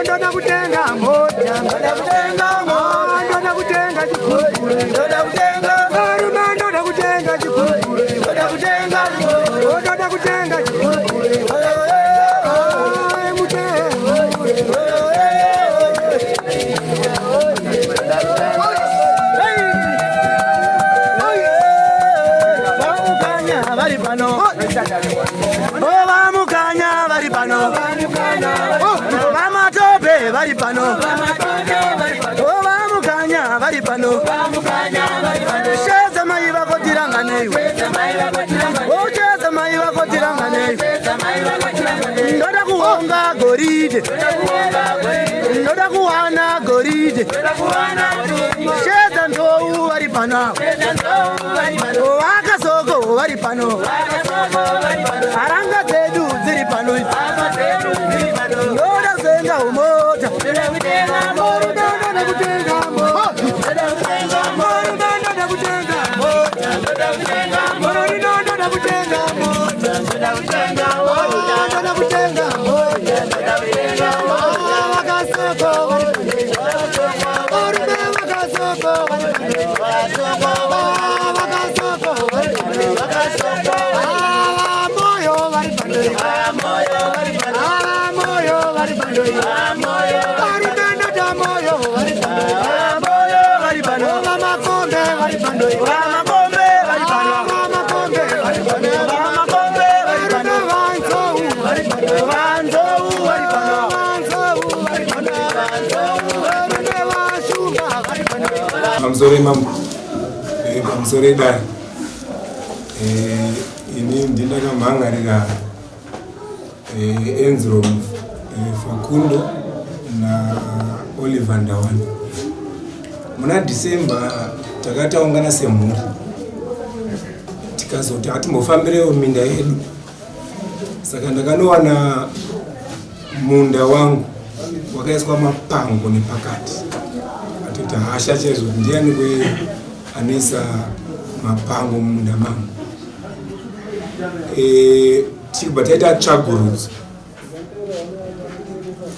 Ndoda kutenga mota, ndoda kutenga mota, ndoda kutenga chigubhure, ndoda kutenga varume, ndoda kutenga chigubhure, ndoda kutenga, ndoda kutenga chigubhure. Ai, mutengure. Vamukanya vari pano. Oh, vamukanya vari pano. Vamatope vari pano. Oh, vamukanya vari pano. Shedza mai vako tiranganeiwe. Oh, shedza mai vako tiranganeiwe. Ndoda kuonga goridhe. Ndoda kuwana goridhe. Shedza ndou vari pano. Vakasoko vari pano. Haranga dzedu dziri pano. Ndoda kutenga mota. Ndoda kutenga mota. Ndoda kutenga mota. Ndoda kutenga mota. Ndoda kutenga mota. Vakasoko vari pano. Varume vakasoko vari pano. Vakasoko vari pano. Moyo vari pano. Moyo vari pano. Varume ndoda moyo vari pano. Moyo vari pano. Vamakombe vari pano. Vamakombe vari pano. Vamakombe vari pano. Vamakombe vari pano. Varume vanzou vari pano. Vanzou vari pano. Vanzou vari pano. Varume vashumba vari pano. Pamusoro imambo, pamusoro idare. Ini ndindakamhangarira Enzrom Facundo naOliver Ndawana. Muna December takataungana semhuri, tikazoti hatimbofambirewo minda yedu. Saka ndakanowana munda wangu wakaiswa mapango nepakati. Atoti hasha chaizvo, ndiani kwe anoisa mapango mumunda mangu? Tichibva taita tsvagurudzo,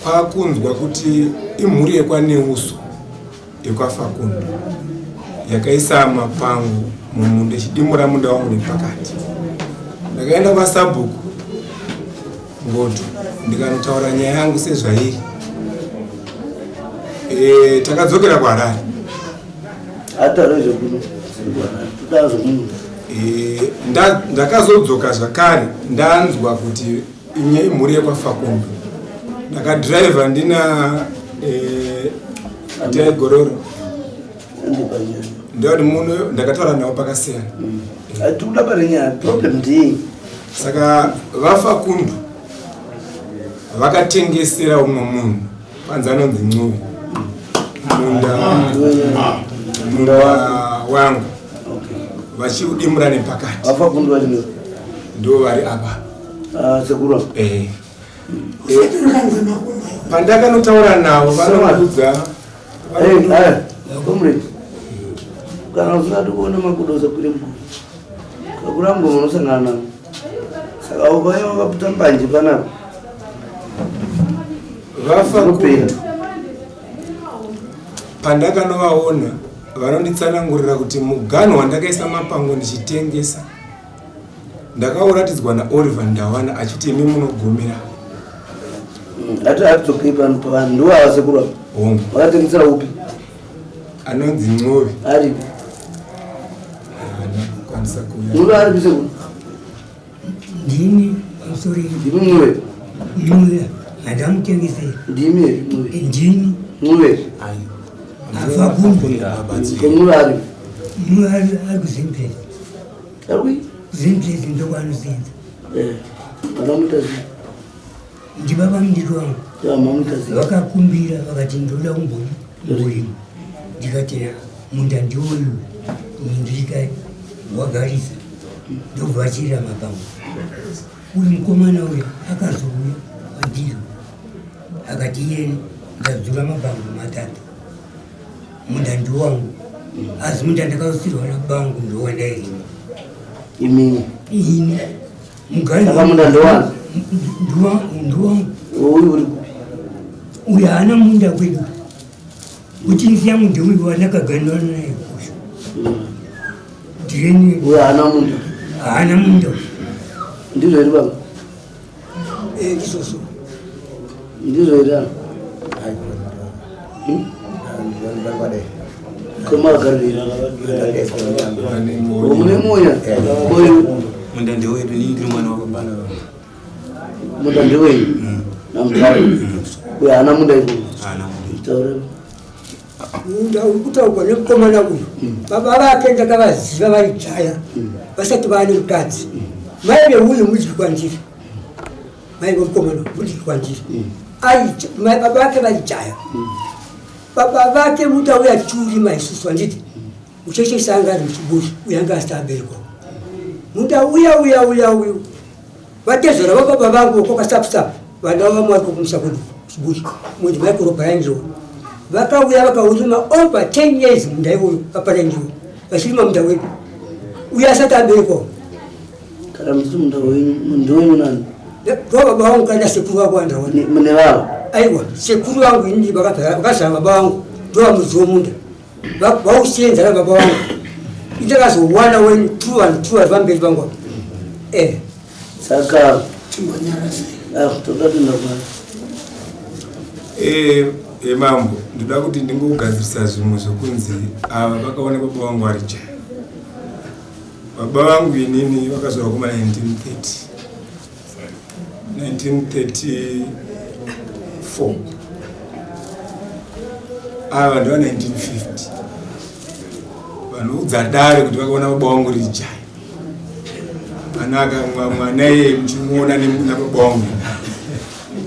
kwakunzwa kuti imhuri yekwaNeuso yekwaFakundo yakaisa mapango mumunda ichidimura munda wangu nepakati. Ndakaenda kwasabhuku Ngoto, ndikanotaura nyaya yangu sezvairi. Takadzokera kuHarare. Ataura zvekuno, toda zvemunhu. Ndakazodzoka zvakare ndanzwa kuti imhuri yekwaFakundo. Ndakadhiraivha ndina Itai Gororo, ndoti muno ndakataura navo pakasiyana. Tikuda pane nyaya, problem ndii? Saka vaFakundo vakatengesera umwe munhu panzi anonzi Ncube munda wangu vachiudimura nepakati. VaFakundo vacho ndo vari apa. Sekuru. Pandakanotaura navo vanoudza. Comrade, kana usingadi kuona makudo usakwire muguru. Kakura mugoma unosangana navo. Saka ukauya wakaputa mbanje panapa. VaFakundo pandakanovaona vanonditsanangurira kuti muganho wandakaisa mapango ndichitengesa ndakauratidzwa naOliver Ndawana achiti imi munogumira. Ati atidzokei pano pavanhu ndiwo ava sekuru ava. Hongu. Vakatengesera upi? Anonzi Ncube. Aripi? Haana kukwanisa kuuya. Ncube aripi sekuru? Ndini musori. Ndimi Ncube? Ncube handamutengeseri. Ndimi here Ncube? Ndini. Ncube? Afakundo. Ncube aripi? Ncube ari kuZimplesi. Ari? Zimplesi ndokwaanosenza. Vanomuita sei? Ndibaba mudiki wangu. Ya, mamuita sei? Vakakumbira vakati ndoda kumborima. Ndikati munda ndiwoyu ndika wagarisa ndobvachira mapango. Uyu mukomana uyu akazouya kwandiri akati iye ndadzura mapango matatu, munda ndiwangu, asi munda ndakausirwa nabangu ndowandairima. Imini? Ini. Saka munda ndowani? Ndiwangu. Uyu uri kupi? Uyo haana munda kwedu. Kuti nzi yangu ndeuyu wandakaganana naye kusho. Ndini Uyo haana munda. Haana munda. Ndizvo here baba? Eh, ndizvozvo. Ndizvo here ana? Kemakagarira mune munya uyu Munda ndewedu, inini ndiri mwana wababa. Munda ndewenyu namudhara uyo haana munda ikoko. Haana munda. Taura. Munda uri kutaurwa nemukomana uyu, baba vake ndakavaziva vaijaya vasati vaane mukadzi. Mai veuyu mudyi kwandiri, mai vomukomana mudyi kwandiri. Mai baba vake vaijaya, baba vake munda uya tichiurima isusu, handiti mucheche anga ari muchiburi uyo anga asati aberekwa. Munda uya uya uya uyu vatezvara vababa vangu kwakasapusapu, vana vamwe vari kumusha kwedu kuchiburi, mwedzi maikorobharanjiwa vakauya vakaurima over 10 years munda iwoyo vaparanjiwa vachirima munda wedu uyo asati aberekwa. Kana muchiti munda wenyu, munda wenyu nani? Ndo baba vangu kana sekuru vangu vandaona. Mune vavo? Aiwa, sekuru vangu inini vakazara baba vangu, ndo vamudzi womunda vausenza na baba vangu. Indakazowana weni two and two vari pamberi vangu apa. Saka toda kuenda kwa Mambo, ndoda kuti ndingogadzirisa zvimwe zvokunzi ava vakaona baba vangu vari jaya. Baba vangu inini vakazvarwa kuma 1930, 1934. Ava ndeva 1950 vanoudza dare kuti vakaona baba vangu rijaya. Anaka mwana iye muchimuona nababa vangu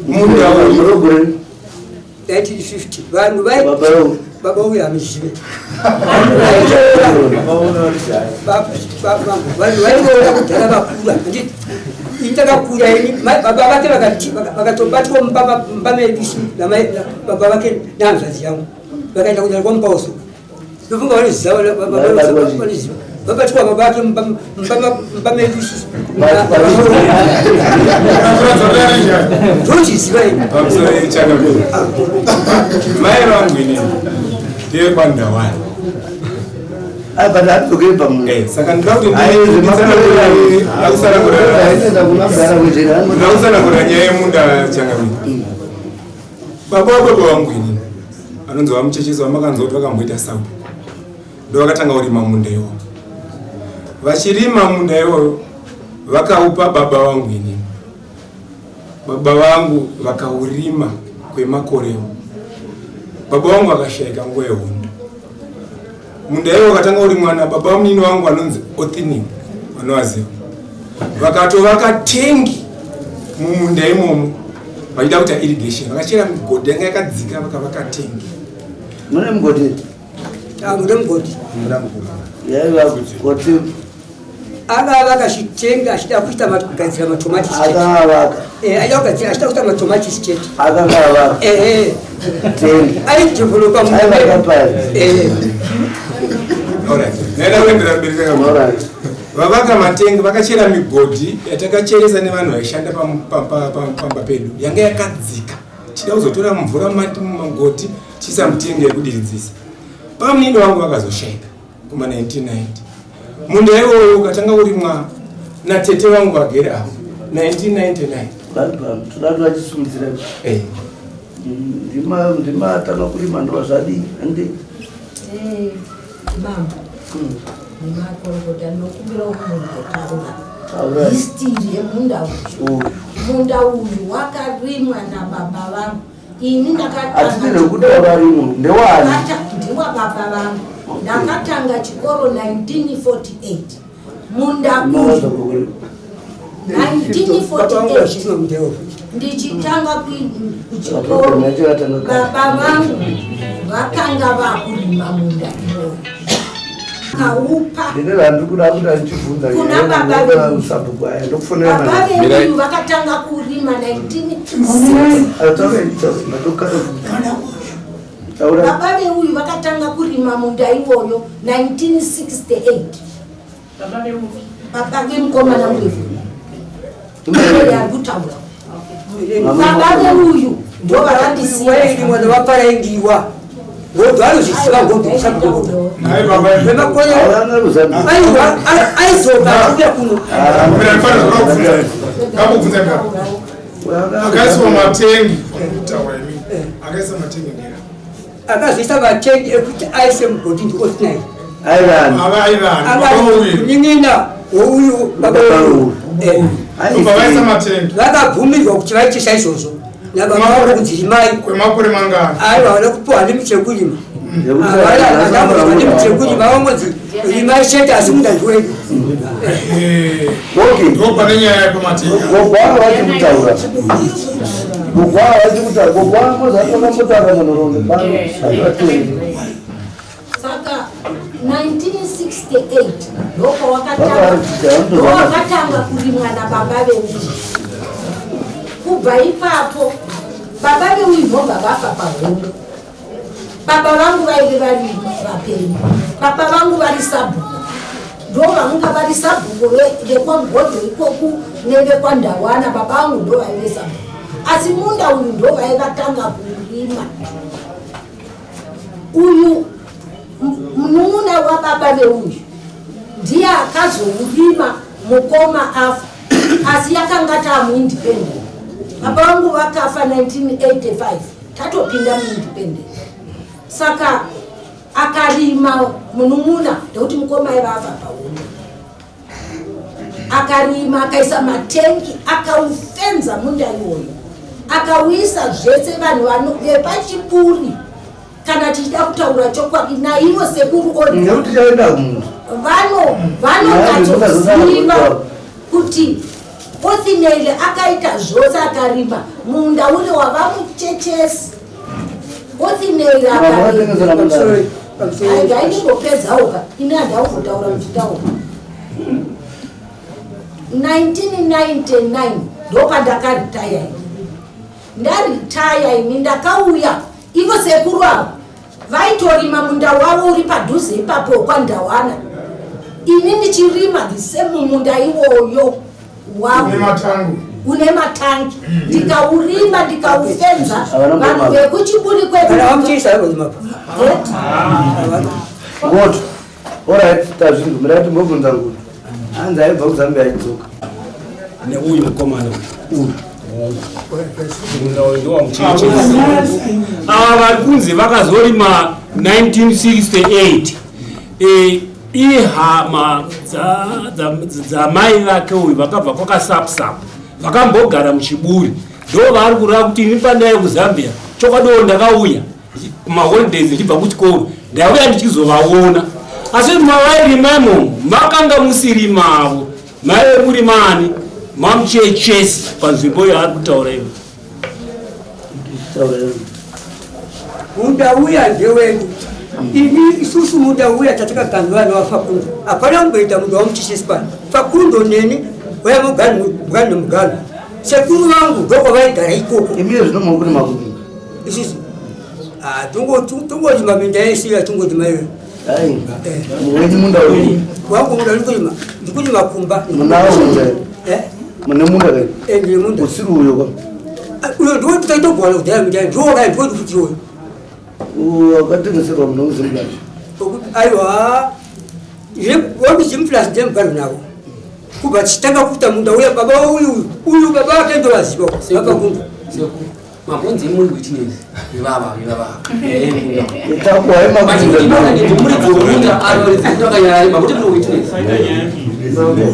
munda uyu. Murogore. 1950 vanhu vai Baba vangu. Baba uyu hamuzive. Vanhu vairoora kudhara vakura, handiti? Ini ndakakura ini baba vake vakatobatwa mumba medu isu namai baba vake nehanzvadzi yangu, vakaenda kunyara kwamupauso. Ndofunga vanoziva, vanoziva. Vabatwa baba vake mumba medu isusu. Ndochiziva ini. Pamusoro yechangamire, mai vangu inini ndeyekwaNdawani. But hatidzokeri pamunhu. Saka ndinoda kuti Ayi, ndinoda kutsanangurira nyaya yemunda, changamire. Baba wababa vangu inini anonzi vaMuchechesi, vamakanzwa kuti vakamboita saupo, ndo vakatanga kurima munda iwoyo. Vachirima munda iwoyo vakaupa baba vangu inini. Baba vangu vakaurima kwemakorewo. Baba vangu vakashayika nguva yehondo. Munda iwo wakatanga kurimwa nababa vamunini vangu vanonzi Othiniu, vanovaziva. Vakatovaka tengi mumunda imomo vachida kuita irrigation. Vakachera migodhi yanga yakadzika, vakavaka tengi. Mune mugodhi? Mune mugodhi. Yaiva goti. Akavaka chitengi achida kuita kugadzira matomatisi chete. Akavaka. Aida kugadzira, achida kuita matomatisi chete. Akanga avaka. Ehe. Tengi. Aidevelopa. Aivaka pari? Alright. Ndaida kuendera mberi chakamira. Alright. Vavaka matengi, vakachera migodhi yatakacheresa nevanhu vaishanda pamba pedu, yanga yakadzika, tida kuzotora mvura mumagodhi tichiisa mutengi yekudiridzisa. Bamunini vangu vakazoshayika kuma 1990. Munda iwoyo ukatanga kurimwa natete vangu vagere avo 1999. Toda vachisimudzira. Ndimatanga kurima ndova zvadii handi? Mambo nemakorokota, ndinokumbira kumbotaura Taura. history yemunda uyu. Uyu. Munda uyu wakarimwa nababa vangu. Ini Hatisi nekutaura rimwe ndewani. Ndiwa baba vangu. Ndakatanga chikoro 1948. Munda uyu 1948 ndichitanga kuchikoro, baba vangu vakanga vakurima munda iwoyo, kaupa Ndine zvandiri kuda kuti andichibvunza. Kuna baba vedu. Sabhuku aya ndokufonera. Baba vedu vakatanga kurima 19 Taura. Baba veuyu vakatanga kurima munda iwoyo 1968. Baba vemukomana murefu iye ari kutaura, baba veuyu. Ndovakandisiya. Ndovaparaingiwa Ngodo anozviziva ngodo usagodo. Wemakore aiwa aizoka kuya kuno. Ngakubvunza ngapa. Akaiswa matengi kutaura imi. Akaisa matengi ndira. Akazoisa matengi ekuti aise mugodhi ndi Otnai. Aivani. Ava aivani. Munin'ina wouyu baba uyu. Vaisa matengi. Vakabvumirwa kuti vaite saizvozvo. Nababa vavo kunzi rimai. Kwemakore mangani? Aiwa vana kupiwa nemiti yekurima. Havana nemiti yekurima vangonzi rimai chete asi munda ndiwenyu. Ndo pane nyaya yepamatengi. Gogwara vachikutaura. Gogwara vachikutaura. Gogwara mozatokambotaura munhoroondo pano. Hazvivatendi. Saka 1968 ndopawakatanga kurimwa nababa veuyu. Kubva ipapo baba veuyu ndobva vafa pahondo. Baba vangu vaive vari vapenyu, baba vangu vari sabhuku, ndo vanga vari sabhuku vekwaMgodho ikoku nevekwaNdawana. Baba vangu ndo vaive sabhuku, asi munda uyu ndo vaivatanga kurima. Uyu munun'una wababa veuyu ndiye akazourima mukoma afa, asi yakanga taamuindependent. Baba vangu vakafa 1985 tatopinda muindependent. Saka akarima munun'una ndekuti mukoma aiva afa pahondo. Akarima akaisa matengi akaufenza munda iwoyo, akauisa zvese. Vanhu vepachiburi kana tichida kutaura chokwadi naivo sekuru vanonyatsoziva kuti Othinele akaita zvose, akarima munda uri wavamuchechesi. Othinele akarima. Ini handauzotaura muchitaura. 1999 ndopandakaritaya ini. Ndaritaya ini ndakauya ivo sekuru avo vaitorima munda wavo uri padhuze ipapo kwaNdawana, ini ndichirima the same munda iwoyo wavo une matangi, ndikaurima ndikaufenza. Vanhu vekuchiburi kwedu Ngoto. Alright, tazvinzwa. Timbobvunza Ngoto. Hanzi aibva kuZambia aidzoka. Neuyu mukomana uyu ava vari kunzi vakazorima 1968 ihama dzamai vake uyu vakabva kwakasapsap vakambogara muchiburi, ndo vaari kureva kuti ini pandaiya kuZambia chokwadiwo ndakauya kumaholidays ndichibva kuchikoro, ndauya ndichizovaona, asi mavairima imomo makanga musiri mavo, maive muri mani mamuchechesi panzvimbo yaari kutaura ivo. Munda uya ndewedu ini isusu, munda uya tatakaganzwa newaFakundo, hapana kumboita munda wamuchechesi pano. Fakundo neni waya mugano nemugano, sekuru vangu ndokwavaigara ikoko. Imire zvino muri makupi? Isusu tongorima minda yese yatongorima iyoyo. Wenyu munda wenyu? Wangu munda ndikurima, ndikurima kumba. Munawo munda? Mune munda kai? Ndine munda. Usiri uyo kwa? Uyo ndiwo tikaitogwana kudhaya minda, ndiwo kai, ndiwo futi iwoyo. Wakatengeserwa muno kuZimplus? Aiwa, wekuZimplus ndemugaro navo kubva tichitanga kuita munda uya. Baba uyu uyu baba vake ndovaziva vapakundu. Mabonzi muri witness ivava ivava. Takuwai. Munda anoridza makuti muri witness.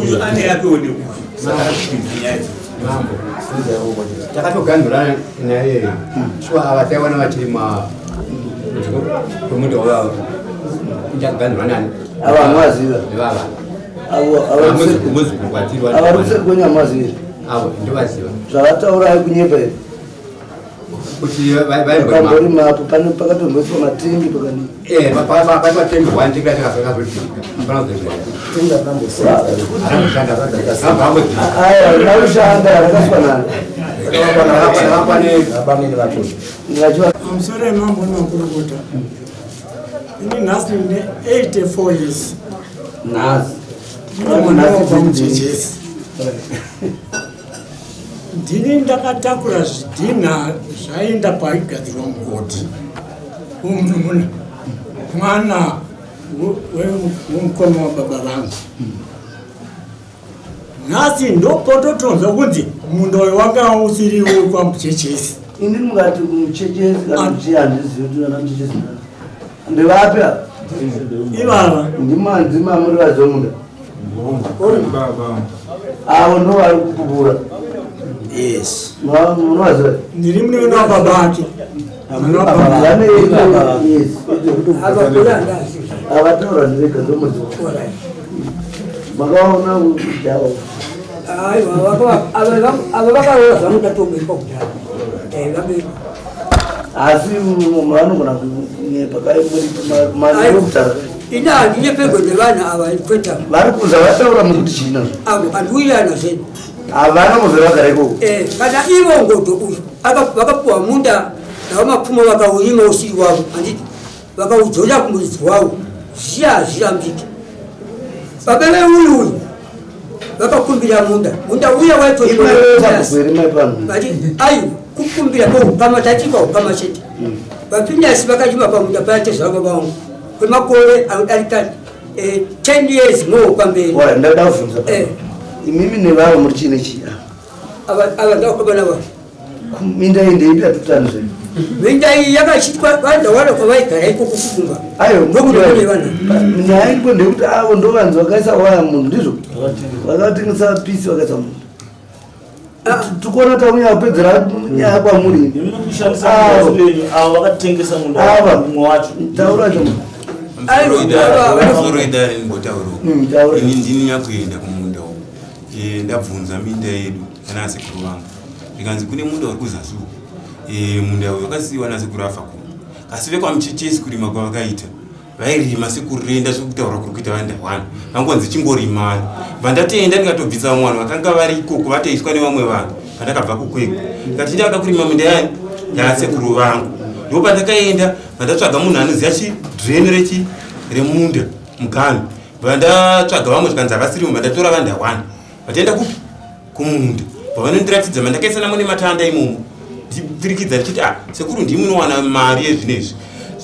Uyu ane yakewo neuyu, saka nyaya idzodzo. Takatoganhura nyaya iyeyo. Shuwa ava taiwana vachirima kwemunda wavavo, ndakaganhura nani? Ava hamaziva. Ivava. Ava kuseri kwenyu hamaziva? Avo ndovaziva. Zvavataura aikunyepa here? Kuti vaimborima apo pane pakatomboiswa matengi pakadii? Pane matengi one tikazodzika. Aya rinakushanda rakaswa nani? Pamusoro yemambo nemakurukota, ini nhasi ndine 84 years. Nhasi? Ndine mwana wabva muchechesi. Ndini ndakatakura zvidhinha zvaenda paigadzirwa mugodhi womunun'una mwana womukoma wababa vangu. Nhasi ndopototonzwa kunzi munda uyu wanga usiri wekwamuchechesi. Ini mukati muchechesi kana kuti handizivi kuti vana muchechesi ndevapi ava? Ivava. Ndima muri vadzi vemunda. Avo ndo vari kupupura. Yes. Munovaziva? Ndiri munin'ina wababa ake. Avataura ndivega ndomuziva. Makaona kudhawa. Aiwa, ava vakaroora zvamudatombepa kudhara. Vabereki. Asi vanogona kunyepa kai muri kutaura. Ini handinyepegwe nevanhu ava kweta. Vari kuza vataura mukuti chii nazvo? Avo handiwirirana zvedu. Havana muzere vagara ikoko. Kana ivo ngodo uyu vakapuwa munda navamapfumo vakaurima usiri wavo handiti vakaudzora kumuridzi wavo zviya hazvirambiki. Baba veuyu uyu vakakumbira munda munda uya waitoati aiwa kukumbira kwoukama tatika ukama chete. VaPinyasi vakarima pamunda paya tezvara baba vangu kwemakore anodarika 10 years more pamberi. Ndada kubvunza imimi nevavo muri chii nechii? Ava ndakukomana vavo. Minda iyi ndeipi yatutani zvenyu? Minda iyi yakachitwa vandawana kwavaigara ikoko kukumba. Ayo ndokuti kune vanhu. Nyaya iripo ndeyekuti avo ndovanzi vakaisa waya munhu ndizvo? Vakatengesa pisi vakaisa munhu. Tikuona taunya kupedzera nyaya kwamuri. Avo vakatengesa munda Ava. mumwe wacho. Taura chombo. Musoro idare ndimbotaurawo. Ini ndini nyakuenda kumunda uku. Ndabvunza minda yedu yana sekuru vangu. Ndikanzi kune munda uri kuzasi uku. Munda uyu wakasiyiwa nasekuru afa kuno. Asi vekwamuchechesi kurima kwavakaita vairima sekurenda sekutaura kuri kuita vandawana. Vangonzi chingorimani. Vandatenda ndikatobvisa vamwe vanhu vakanga vari ikoko vatoiswa nevamwe vanhu pandakabva kukwekwe. Ndikati ndinoda kurima minda yani yasekuru vangu. Ndipo pandakaenda vandatsvaga munhu anoziva chidreni rechi remunda muganhu. Vandatsvaga vamwe zvikanzi havasirimo vandatora vandawana. Vataenda kupi? Kumunda. Pavanondiratidza mandakaisa namo nematanda imomo. Ndichipfirikidza ndichiti ah sekuru ndimi munowana mari yezvinezvi.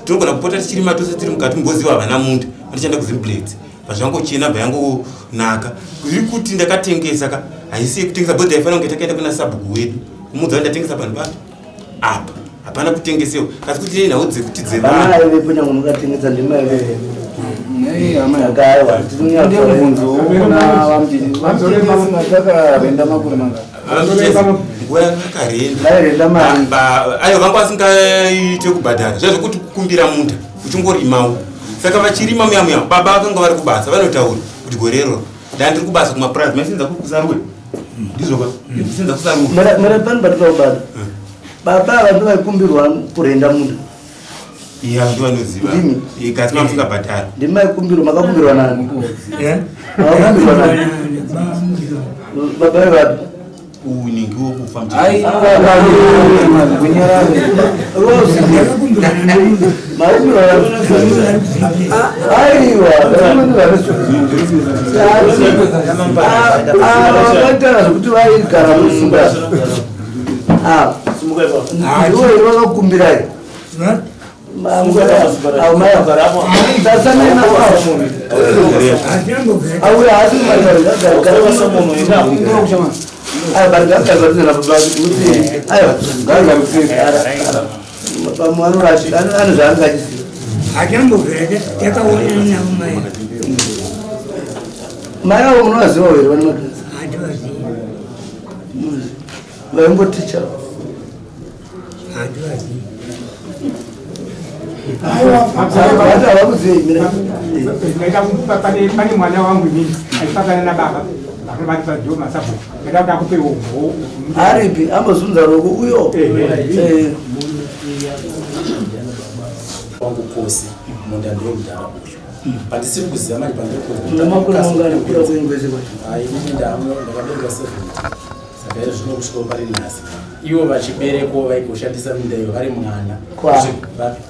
Tinogona kupota tichirima tose tiri mukati mumboziva havana munda. Vandichaenda kuZimblades. Pazvangochena bva yangonaka. Kuri kuti ndakatengesa ka haisi yekutengesa bhodhi yaifanira kunge takaenda kuna sabhuku wedu. Kumuudza kuti ndatengesa panhu papi? Apa. Hapana kutengesewa. Kasi kuti nei nhau dzekuti dzevanhu. Hapana aivepo nyangwe mukatengesa ndima aivepo. Nguva yakarenda aiwa vanga vasingaite kubhadhara zviya zvekuti kukumbira munda uchingorimawo. Saka vachirima muya muya baba vakanga vari kubasa vanotaura kuti gore iroro ndandiri kubasa kumapurazi maisenza kusaruwe ndizvo ka ndisenza kusaruwe. Mara pano patinoda kubata. Baba ava ndovaikumbirwa kurenda munda. Iya ndovanoziva. Kasi mamusingabhadhari. Ndimi maikumbirwa makakumbirwa nani? Makakumbirwa nani? Baba vevapi? Uyu ningi wokufa Aiwa, vakaitana zvekuti vaigara mumunda. Ndiwo here vakakumbirai? Mai avo munovaziva here vane magirazi? Vaimboticha. Pane mwana wangu inini aifakana nababa vakanobatisadio masabhuku ndaida kuti akupe umbo aripi ambozunza roko uyo wangu kose munda ndiwo mudhara uyu pandisiri kuziva manje Namakore mangani kukura kwenyu kwese kwacho? pandikuinini ndakabereka 70 saka izvo zvino kusvika pari nhasi ivo vachibereko vaigoshandisa minda iyo vari mwana Kwa? Vapi?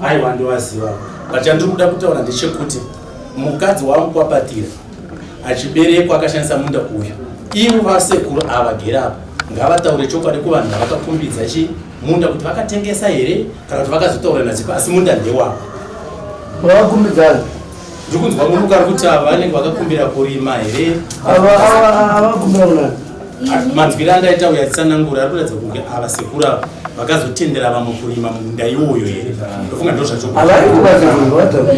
Aiwa ndovaziva but chandiri kuda kutaura ndechekuti mukadzi wangu kwapatira Achiberekwa akashandisa munda uyu. Ivo vasekuru ava gere apa ngavataure chokwadi kuvanhu vavakakumbidza chi munda kuti vakatengesa here kana kuti vakazotaura nazipo asi munda ndewavo. Vakakumbidzana. Ndiri kunzwa muruka ari kuti ava vanenge vakakumbira kurima here? Ava vakumbira kunani? Manzwiro andaita uyo achitsanangura ari kuratidza kunge ava sekuru ava vakazotendera vamwe kurima munda iwoyo here? Ndofunga ndo zvacho. Havari kuvasekuru vataura.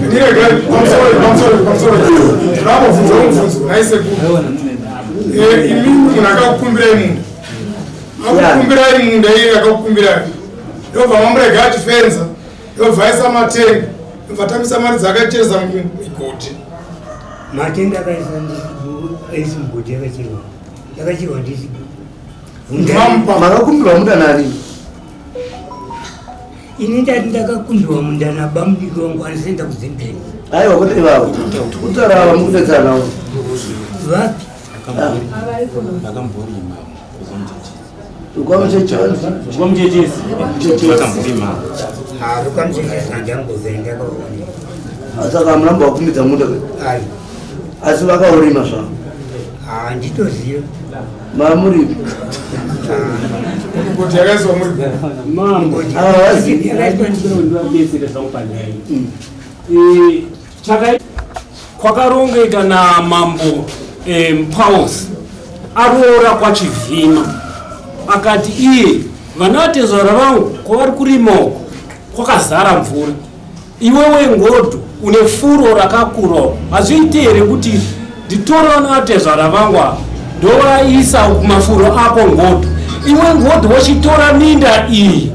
Ndirege, pamusoro, pamusoro, pamusoro. Ndinambobvunza mubvunzo, nhai sekuru. Imimi munhu akakukumbirai munda. Akukumbirai munda iye akakukumbirai. Ndobva mamurega achifenza, ndobva aisa matenga, ndobva atambisa mari dzakacheresa migodhi. Matenda akaisa aisi mugodhi yakachirwa yakachirwa ndisi. Makakumbirwa munda nani? Ini ndati ndakakumbirwa munda nabamudiki wangu anisaenda kuZimbabwe. Aiwa, kuti ivavo kutaura ava mukudetsera navo. Vapi? Vakamborima. Kwamuchechesi. Vakamborima. Rukwamuchechesi handambobvira ndakaona. Saka hamuna wakumbidza munda? Ai. Asi vakaurima zvavo? Handitoziva. Mamuripi? Migodhi yakaiswa muri. Mambo, ndivabetsere zvangu panyaya iyi. Chaka kwakarongeka namambo Pauls aroora kwaChivhima, akati iye vana vatezvara vangu kwavari kurima uko kwakazara mvura, iwewe Ngodho une furo rakakura, hazviiti here kuti nditore vana vatezvara vangu ava ndovaisa kumafuro ako Ngodho, iwe Ngodho wochitora minda iyi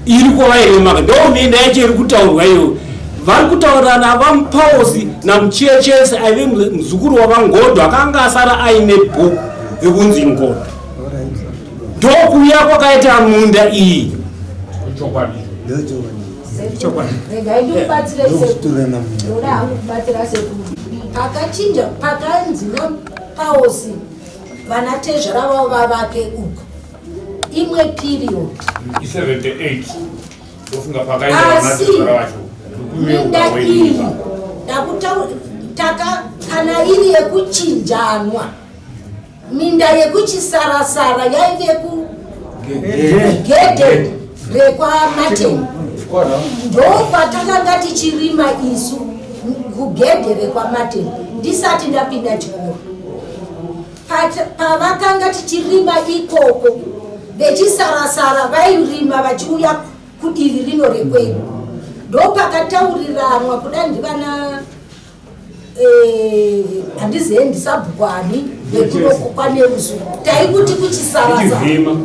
iri kwavairemaka? Ndo minda yacho iri kutaurwa iyoyo. Vari kutaurana vaMupausi naMuchechese aive muzukuru waVaNgodho akanga asara aine bhuku yekunzi Ngodho. Ndokuuya kwakaita munda iyi. Regai ndikubatsire sekuru, ndoda hangu kubatsira sekuru. Pakachinja, pakanzi naPaosi vana tezvara vavo vavake uku imwe period. I78 ndofunga pakaenda Asi vanatezvara vacho. minda iyi taka kana iri yekuchinjanwa, minda yekuchisarasara yaive kugedhe rekwaMateni, ndokwatakanga tichirima isu kugedhe rekwaMateni ndisati ndapinda chikoro. Pavakanga tichirima ikoko, vechisarasara vairima vachiuya kudivi rino rekwedu. Ndopakatauriranwa kuda ndivana handizive ndisabhukwani vekunoko kwaNeusu, taikuti kuchisarasara. Chivhima.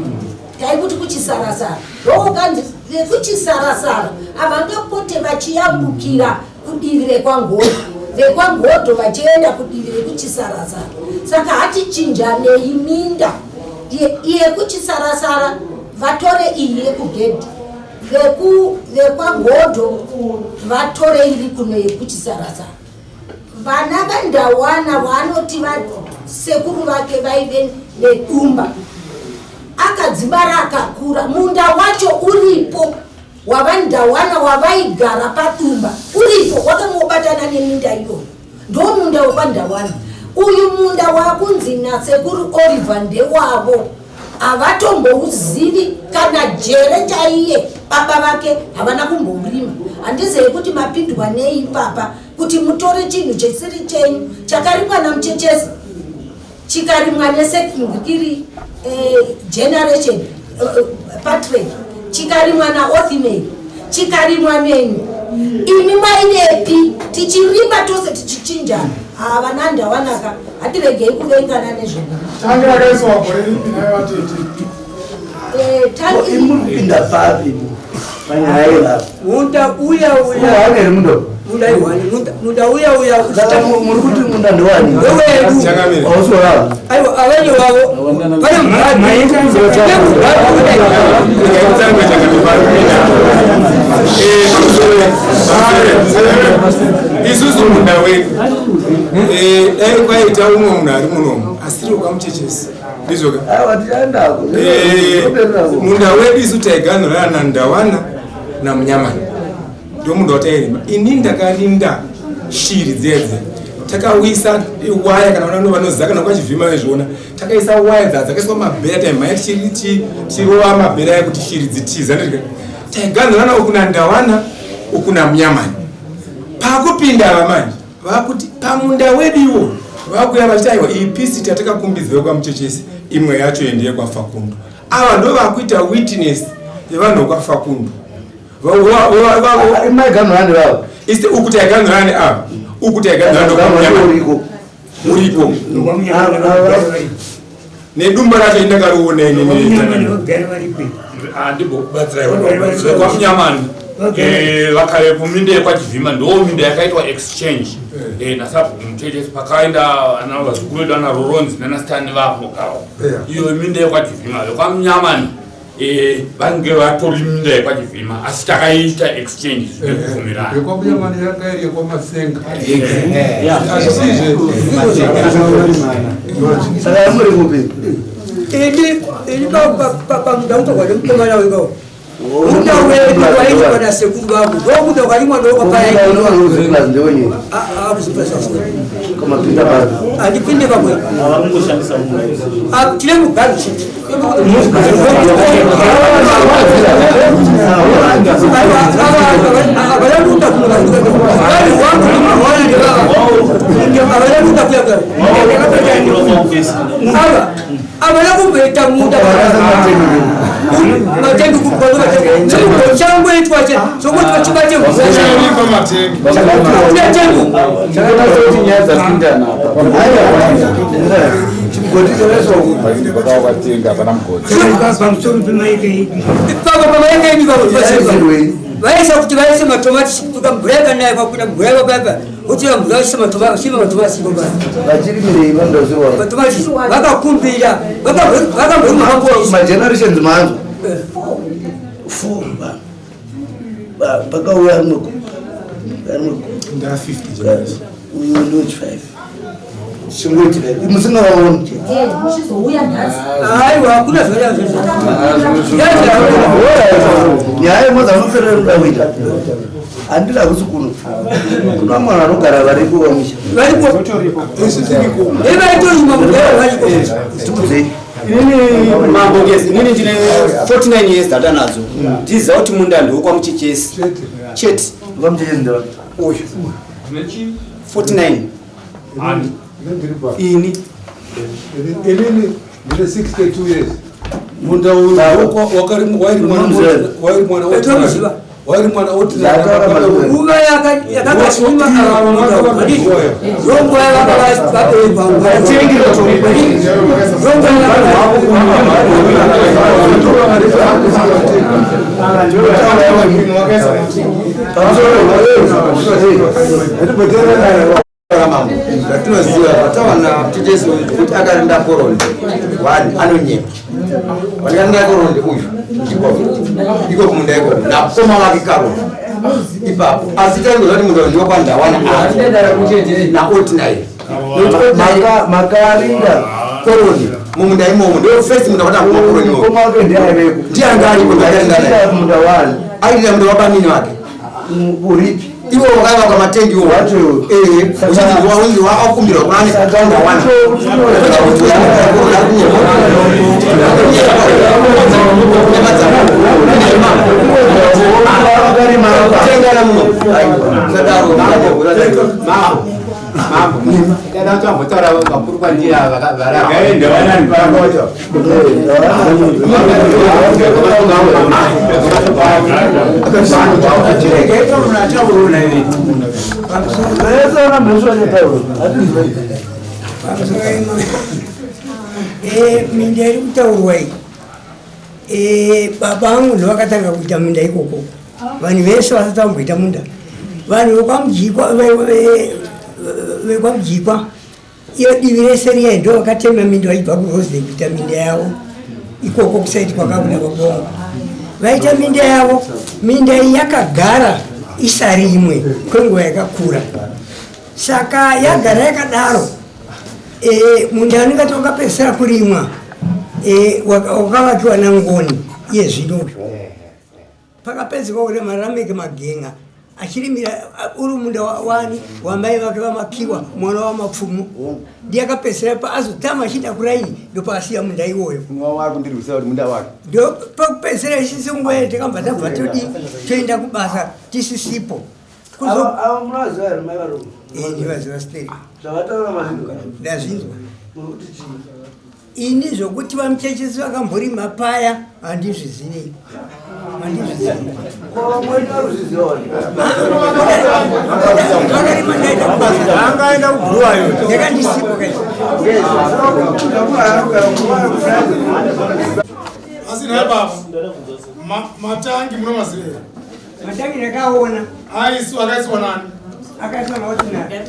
Taikuti kuchisarasara. Ndokukanzi vekuchisarasara havangapote vachiyambukira kudivi rekwaNgodho, vekwaNgodho vachienda kudivi rekuchisarasara, saka hatichinjanei minda. Yekuchisarasara vatore iyi yekugedhi, vekwaNgodho vatore iri kuno yekuchisarasara. Vana vaNdawana vanoti vasekuru vake vaive nedumba, akadzibara akakura. Munda wacho uripo waVaNdawana wavaigara padumba uripo, wakangobatana neminda iyoyo, ndo munda wekwaNdawana. Uyu munda wakunzi nasekuru Oliver ndewavo havatombouzivi kana jere chaiye, baba vake havana kumbourima. Handizivi kuti mapindwa nei ipapa kuti mutore chinhu chisiri chenyu chakarimwa naMuchechesi, chikarimwa nesekiri generation Patrick, chikarimwa naOthimel, chikarimwa neni. Imi maivepi tichirima tose tichichinjana? Havana Ndawanaka, hatiregei kuvengana nezvenu. Tangi rakaiswa gore ripi naye vatete? Tangi. Muri kupinda papi panyaya ivavo? Munda uya uya. Wani here munda? Munda iwani munda uya uya. Saka muri kuti munda ndewani? Ndewedu. Hausi wavo? Aiwa, avene wavo pane mugadi. Isusu munda wedu, dai kwaita umwe munhu ari munomu asiri wekwaMuchechesi, ndizvoka? Aiwa, tichaendako. Munda wedu isu taiganhurana naNdawana naMunyamani, ndo munda watairima. Ini ndakarinda shiri dziya dziya. Takawisa waya, kana vana vanoziva kana kwachivhima vezviona, takaisa waya dza dzakaiswa mabhera, taimhanya tichirova mabhera aya kuti shiri dzitiza. Ndika taiganhurana uku naNdawana, uku naMunyamani. Pakupinda ava manje vakuti pamunda wedu iwo vakuya vachiti aiwa, iyi piece tatakakumbidzwa kwaMuchechesi, imwe yacho endeye kwaFakundo. Ava ndo vakuita witness yevanhu vekwaFakundo. Maiganhurani vavo? Iste uku taiganhurani ava, uku taiganhurani kwaMunyamani uripo nedumba racho indakariona inini. Andimbokubatsirai. Vakare kuminda yekwaChivhima ndo minda yakaitwa exchange nasabhuku Mutetesi, pakaenda ana vazukuru vedu ana Roronzi nanaStani vapogawo. Iyo minda yekwaChivhima. VekwaMunyamani vange vatori minda yekwaChivhima, asi takaita exchange zvinekubvumirana. YekwaMunyamani yanga iri yekwaMasenga. Asizve. Saka muri kupi? Ini pamunda utogwa nemukomana wekawo, munda wedu waitwa nasekuru vangu, ndomunda ukarimwa. Ndewenye kamapinda papi? Handipinde pamwe, tine mugaru chete. Avalakunda avalakunda kuya ava avana kumboita munda matengi changoitwa chokuti chibate. Matengi. Chakatasa kuti nyaya dzapindana apa. Chimugodi chakaiswa. Wakatenga, hapana mugodi. Pamusoro pemaika edu. Ipapo pamaika edu vaisa kuti vaise matomati, tuka mvura yakanaya, kwapinda mvura yakapapa, votora mvura vaise matomati ipo. Vachirimirei vandaziwa? Matomati vakakumbira vakamborima. Magenerations manzo four pakauya rimwe, Nda 50 generation. Uyu ndochi 5, chingoti musingavaoni. Muchizouya nhasi. Aiwa, hakuna. Nyaya yemodza unoferera kuda kuita handida kusi kuno kuna mwana anogara varipo vamusha. Varipo, ivaitorima mugara variko. Tikudzei. Inini mambo ngezi, inini ndine 49 years dzatanadzo, ndiziva kuti munda ndewekwaMuchechesi chete. VaMuchechesi ndeva? Uyu 49 ini. Inini ndine 62 years. Munda uyu wairi mwana Tomuziva. wairi mwana. Nguva yakakasima ronguva yavakavabepa. Mambo zvatinoziva patawana Mutetesi kuti akarinda koroni one anonyepa. Vandikarinda koroni uyu iko kumunda iko nakoma wake karoni ipapo, asi taingoziva kuti munda ndiwo kwandawana naotinai. Makarinda koroni mumunda imomo, ndo first munda kwatanga kuma koroni imomo. Mukoma wake ndiye aiveko? Ndiye anga aripo, Akarinda munda wani? Airinda munda wabanini wake. Uripi? Iwo wakaiva kwamatengi iwo uchiti wakumbirwa kunani ndawana. Tengana muno sadaro. Mambo, dada tambotaura vakuru kwandiri ava. Vese mheswa netauro. Minda iri kutaurwa iyi, baba vangu ndovakatanga kuita minda ikoko. Vanhu vese vasati vamboita munda, vanhu vekwaMujikwa, vekwaMujikwa iyo divi rese riya, ndo vakatema minda vachibva kuRosden kuita minda yavo ikoko kusaiti kwakabuda baba vangu. Vaita minda yavo, minda iyi yakagara isarimwe kwenguva yakakura. Saka yagara yakadaro, munda uningati wakapedzisira kurimwa wakavakiwa naNgoni iye zvino uyu. Pakapedziswa kurima, Rameke Magenga. Achirimira uri munda wani wamai vake vamakiwa mwana wamapfumo ndiye akapedzisira paazotama achienda kuraini ndopaasiya munda iwoyo. Wakundirwisa kuti munda wake. Ndo pakupedzisira isisi nguva iyo takambva tabva todi toenda kubasa tisisipo. Ava munovaziva here mai varume? Ndivaziva steri. Zvavataura mazvinzwa? Ndazvinzwa. Munokuti chii? Ini zvokuti vamuchechesi vakamborima paya handizvizivi, handizvizivi. Vakarima ndaenda kubasa. Angaenda kubhuwayo. Ndakandisipo kai. Asi nhai baba, matangi munomaziva here? Matangi ndakaona. Aiswa akaiswa nani? Akaiswa naOtinari.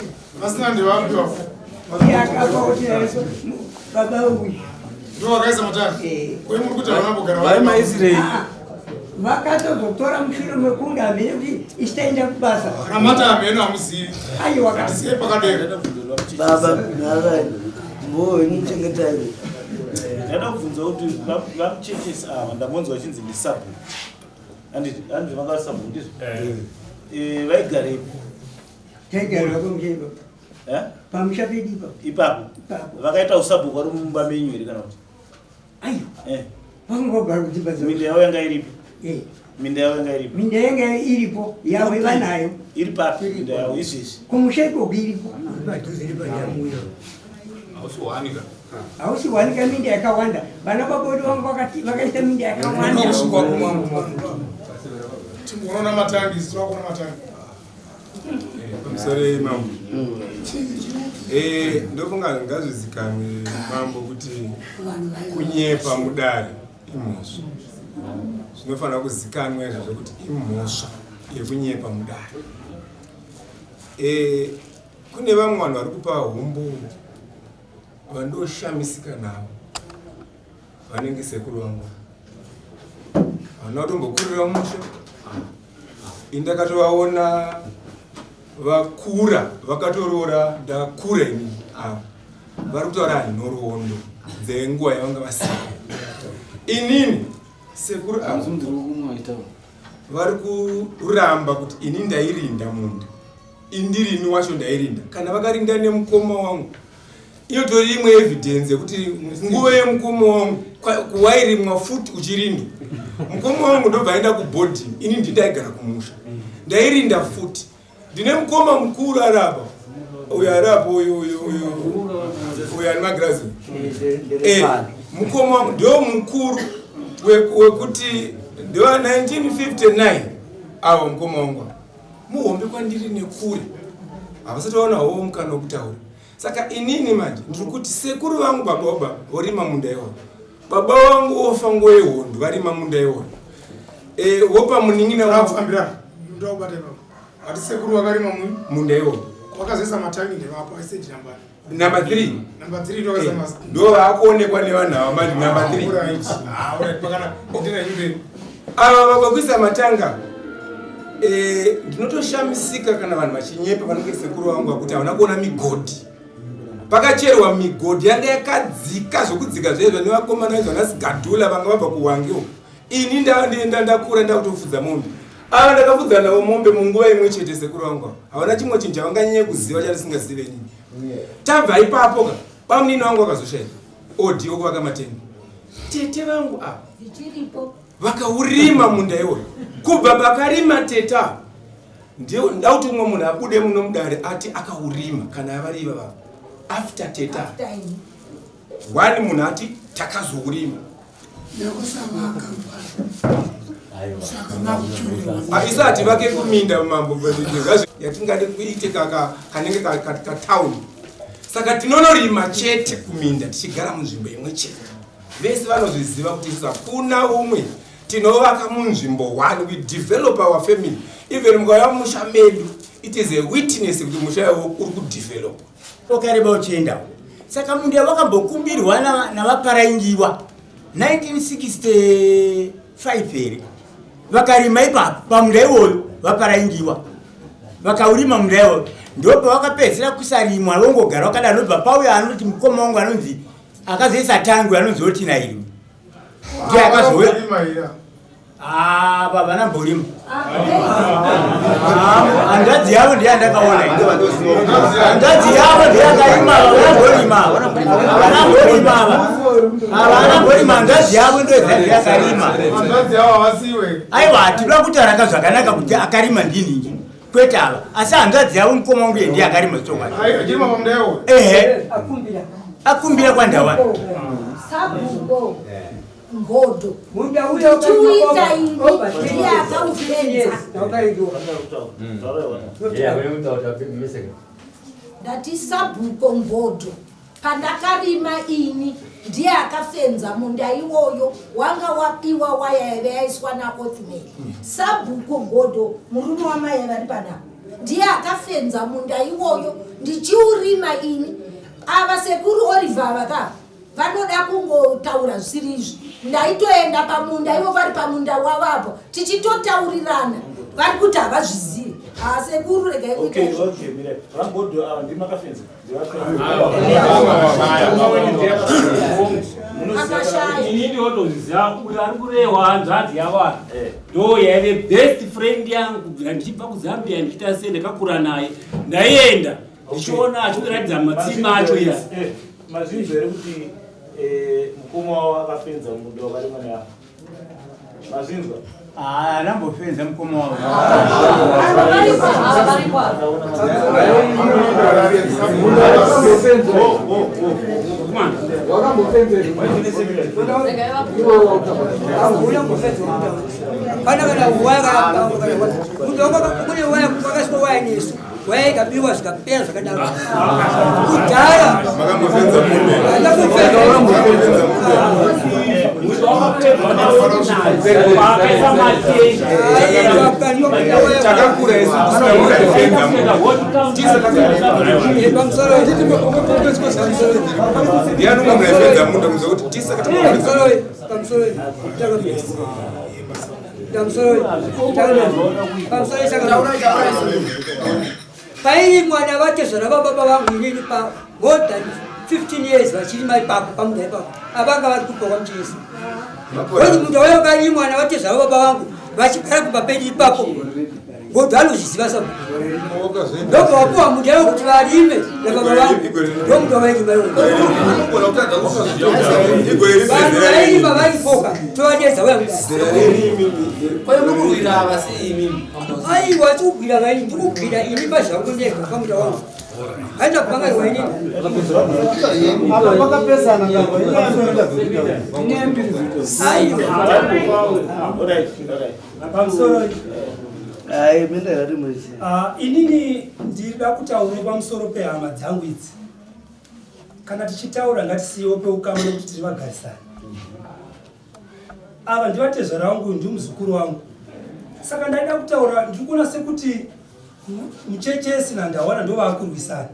Vasina ndevapi vapo? Iye akapa Otinari baba uyu. Ndo vakaisa matangi? Kwe muri kuti havana kugara Vaimaisirei? Vakatozotora mushure mekunge hamene kuti isu taenda kubasa. Kana mati hameno hamuzivi. Aiwa. Hatisiye pakadero. Baba, nharai. Mbowe muchengetai. Ndada kubvunza kuti vamuchechesi ava ndambonzwa vachinzi ndisabhuku. Handiti handiti vanga vari sabhuku ndizvo? Vaigarepi? Taigara pamusha ipapo. Eh? Pamusha pedu ipapo. Ipapo. Vakaita usabhuku vari mumba menyu here kana kuti? Aiwa. Eh. Vakangogara kudzimba dzavo. Minda yavo yanga iripi? Eh. Minda yavo yanga iripi? Minda yanga iripo yavo vanayo. Iri papi minda yavo izvezvi? Kumusha ikoko iripo. Padhuze nepandamuyo. Hausi wanika. Hausi wanika minda yakawanda. Vana baba vedu vangu vakaita minda yakawanda. Timboona matangi, isu twakuona matangi. Pamusoro mambo. Ndofunga ngazvizikanwe mambo kuti kunyepa mudare imhosva. Zvinofanira kuzikanwa izvo zvekuti imhosva yekunyepa mudare. Kune vamwe vanhu vari kupa humbo vandoshamisika navo vanenge sekuru vangu havana kutombokurira musha. Ini ndakatovaona vakura vakatoroora ndakura ini ava vari kutaura nhoroondo dzenguva yavanga vasina. Inini sekuru ava vari kuramba kuti ini ndairinda munda, indirini wacho ndairinda. Kana vakarinda nemukoma wangu, inotori imwe evidence yekuti nguva yemukoma wangu kuwairimwa futi uchirindwa. Mukoma wangu ndobva aenda kuboarding, ini ndindaigara kumusha ndairinda futi. Ndine mukoma mukuru arapa uyu arapa uyu uyu uyu uyu ane magirazi. Mukoma wangu ndio mukuru wekuti ndewa 1959 avo mukoma wangu muhombe kwandiri nekure havasati vaona havo mukana wekutaura. Saka inini manje ndiri kuti sekuru vangu baba wababa vorima munda iwoyo, baba vangu vofa nguva yehondo varima munda iwoyo. Vopa munin'ina wangu. Ndakufambira, ndakubata ipapo. Ati sekuru vakarima munda iwoyo. Wakazoisa matangi ndevapo, aiseti namba. Number 3. Number 3 ndokasa Ndo vakuonekwa nevanhu ava manje number 3. Alright. Alright, pakana ndina nyumbe. Ava vakuisa matanga. Ndinotoshamisika kana vanhu vachinyepa vanenge sekuru vangu vakuti havana kuona migodhi. Pakacherwa migodhi yanga yakadzika zvokudzika zvezvo nevakomana vaizwa nasigadhula vanga vabva kuHwange uko. Ini ndakura ndakutofudza mombe. Ava ndakafudza navo mombe munguva imwe chete sekuru vangu ava. Havana chimwe chinhu chavanganyanye kuziva chandisingazive inini. Tabva ipapo ka, bamunini vangu vakazoshayika. Odi wokuvaka matenga. Tete vangu ava Zvichiripo. vakaurima munda iwoyo. Kubva pakarima tete ava, ndakuti umwe munhu abude muno mudare ati akaurima kana vari ivava. After tete ava. One munhu ati takazourima. Isati vake kuminda mambo yatingade kuite kanenge katauni. Saka tinonorima chete kuminda tichigara munzvimbo imwe chete. Vese vanozviziva kuti isu hakuna umwe tinovaka munzvimbo one. We develop our family. Even mukauya mumusha medu, it is a witness kuti musha iwo uri kudevelop. Wakareba uchiendawo. Saka munda wakambokumbirwa navaparaingiwa 1965 here. Vakarima ipapo pamunda iwoyo vaparaingiwa. Vakaurima munda iwoyo. Ndipo pavakapedzisira kusarimwa vongogara vakadaro. Ndobva pauya anoti mukoma wangu anonzi akazoisa tangu anonzi Otina iri. Ndiye akazouya. Ava vanamborima. Hanzvadzi yavo ndiye andakaona. Hanzvadzi yavo ndiye akarima ava vanamborima ava. Vanamborima ava. Ava vanamborima hanzvadzi yavo ndiyo ndiye akarima. Hanzvadzi yavo havasiwe. Aiwa tinoda kutaura ka zvakanaka kuti akarima ndini kwete ava. Asi hanzvadzi yavo mukoma wangu ndiye akarima chokwadi. Achirima pamunda iwoyo. Ehe. Akumbira kwandawana. Sabhuku Ngodo. Munda uyo Ndichiuita ini ndiye akaufenza. Ndati sabhuko Ngodo. Pandakarima ini ndiye akafenza munda iwoyo wanga wapiwa waya yaive yaiswa naOthmel. Sabhuko Ngodo murume wamai vari panapa ndiye akafenza munda iwoyo ndichiurima ini. Ava sekuru Oliver ava ka vanoda kungotaura zvisiri izvi. Ndaitoenda pamunda ivo vari pamunda wavo apo tichitotaurirana vari kuti havazvizivi. Ah, sekuru regai kuita Okay, izvo. okay, mira. VaMbodo ava ndimi makafenza. Akashaya. Ini ndinotoziva uyo ari kurehwa hanzvadzi yavo ava ndo yaive best friend yangu kubvira ndichibva kuZambia ndichiita sei ndakakura naye ndaienda ndichiona achikuratidza matsima acho iya. Mazvinzwa here kuti mukoma wavo akafenza munda wakarimwa neavo? Mazvinzwa? Anambofenza mukoma wavo. Pana kana waya munda kune waya kwakaiswa waya nesu waya ikabiwa zvikapera zvakadaro kudhaya. Takakura isu kusina munhu aifenza munda. Ndiani umwe munhu aifenza munda kunze kuti tisa Pairimwa navatezvara vababa vangu inini pa more than 15 years vachirima ipapo pamunda ipapo avanga vari kubva kwamuchisi oi munda wayo wakarimwa navatezvara vababa vangu vachigara kumba pedu ipapo Ngodo anozviziva sa ndobva wapuwa munda iwo kuti varime nababa vangu ndomunda wairima iwo. Vanhu vairima varipoka tovadedza uya aiwa tikugwira vaini ndikugwira ini pazvangu ndega pamunda wangu haina kupangarirwa inini. Apa pakapesana Pamusoro. Ai, minda yarimwezi. Ah, inini ndinoda kutaura pamusoro pehama dzangu idzi. Kana tichitaura ngatisiyewo peukama nekuti tiri vagarisani. Ava ndivatezvara vangu, ndimuzukuru wangu. Saka ndaida kutaura, ndiri kuona sekuti Muchechesi naNdawana ndo vaakurwisana.